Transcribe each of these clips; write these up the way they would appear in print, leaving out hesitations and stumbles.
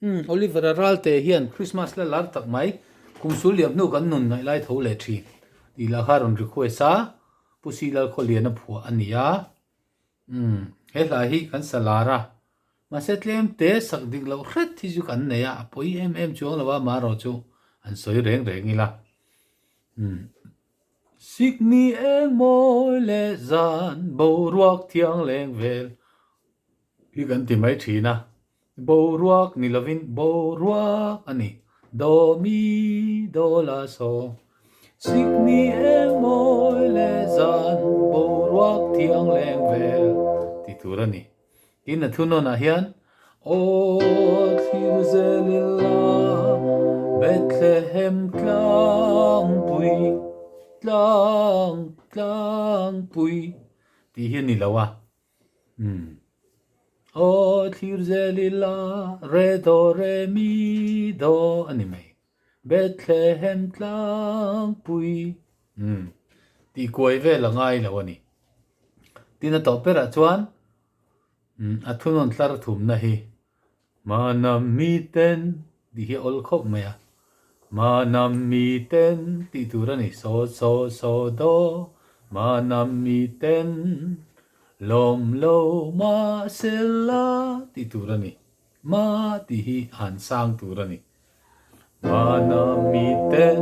Umm Oliver-a ralte hian Christmas la lar tak mai, kum sul liam hnu kan nun ngaih lai tho leh thin tih lah kha rawn request a, Pu Silal Khawliana phuah a ni a. Umm he hla hi kan sa lar a, mahse tlem te sak dik loh hret hi chu kan nei a, a pawi em em chuang lo a, amaherawh chu an sawi reng reng ila. Umm Sikni eng mawi leh zan boruak thiang leng vel hi kan ti mai thin a, boruak ni lovin boruak a ni, do mi do la so. Sikni eng mawi leh zan boruak thiang leng vel ti tur a ni. Tin a thunawnah hian, Aw thlir zel ila Bethlehem tlangpui, tlang, tlangpui tih hi a ni lo a. Umm. Aw thlir zel ila re do re mi do a ni mai. Bethlehem tlangpui. Umm. Tih kuai vel a ngai lo a ni. Tin a tawh berah chuan A thunawn tlar thumna hi Mana miten tih hi a awl khawp mai a, Mana miten tih tur a ni, so so so do, Mana miten lawm lo mah sela tih tur a ni, ma tih hi a han sang tur a ni, Mana miten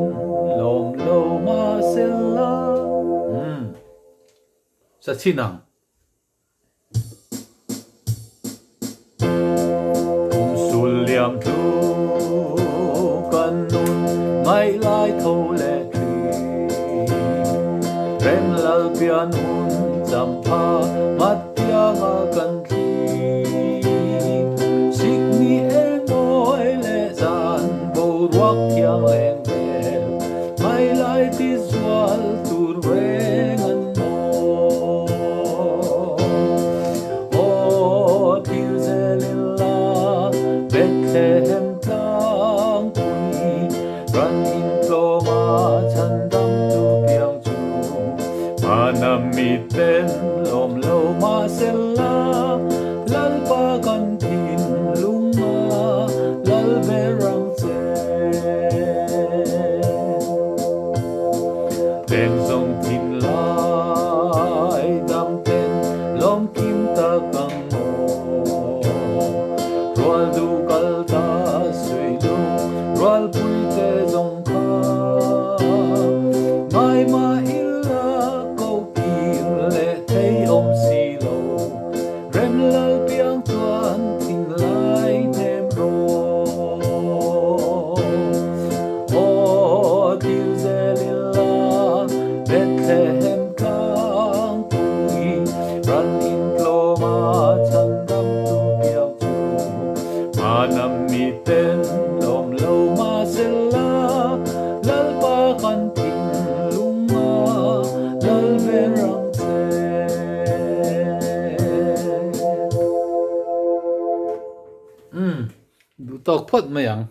lawm lo mah sela, umm sa chhin ang. Kum sul liam tlu kan nun ngaih lai tho leh thin. Rem lal pian hun champha mat pianga kan thlir. Sikni eng mawi leh zan boruak thiang leng vel mai lai ti zual tur reng an maw. Aw thil zel ila Bethlehem tlangpui ran in tlawma chhandam tu piang chu Hmana miten lawm lo mahsela Lalpa kan thinlunga lal ber ang che. Peng zawng thin lai dam ten lawm kim tak ang maw. Rual duh kal ta sui lung rual pui te zawng kha. Ngai mah ila ko kir leh thei awm si lo. Rem lal piang chuan thinlai hnem rawh. Aw thil zel ila Bethlehem tlangpui ran in tlawma chhandam tu piang chu Hmanam miten lawm lo mahsela Lalpa kan thinlunga lal ber ang che. Umm, duh tawk phawt mai ang.